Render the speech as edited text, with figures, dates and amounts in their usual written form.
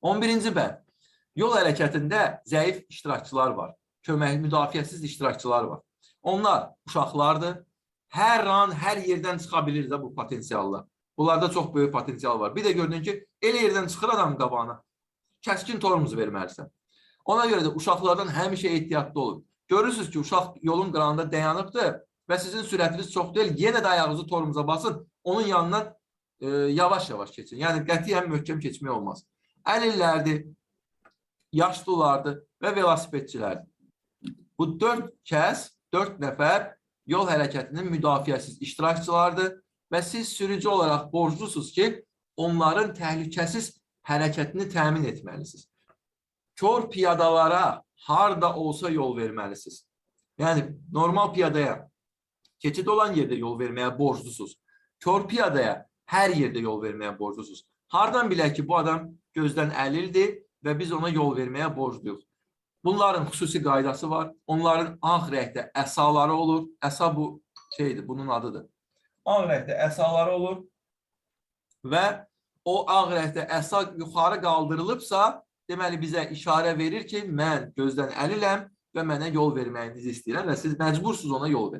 11-ci bənd. Yol hərəkətində zəif iştirakçılar var. Kömək, müdafiəsiz iştirakçılar var. Onlar uşaqlardır. Hər an, hər yerdən çıxa bilir də bu potensiallar. Bunlarda çox böyük potensial var. Bir də gördün ki, elə yerdən çıxır adam qabağına. Kəskin tormoz verməlisən. Ona görə də uşaqlardan həmişə ehtiyatlı olun. Görürsünüz ki, uşaq yolun qırağında dayanıbdır və sizin sürətiniz çox deyil. Yenə də ayağınızı tormoza basın. Onun yanından yavaş-yavaş keçin. Yəni qətiyyən möhkəm keçmək olmaz. Əlillərdir, yaşlılardır və velosipedçilərdir. Bu dörd kəs, dörd nəfər yol hərəkətinin müdafiəsiz iştirakçılardır və siz sürücü olaraq borclusunuz ki, onların təhlükəsiz hərəkətini təmin etməlisiniz. Kör piyadalara harda olsa yol verməlisiniz. Yəni normal piyadaya keçid olan yerdə yol verməyə borclusunuz. Kör piyadaya hər yerdə yol verməyə borclusunuz. Hardan bilək ki, bu adam gözdən əlildir və biz ona yol verməyə borcluyuq. Bunların xüsusi qaydası var. Onların ağ rəngdə əsaları olur. Əsa bu şeydir, bunun adıdır. Ağ rəngdə əsaları olur və o ağ rəngdə əsa yuxarı qaldırılıbsa, deməli bizə işarə verir ki, mən gözdən əliləm və mənə yol verməyinizi istəyirəm və siz məcbursunuz ona yol verəsiniz.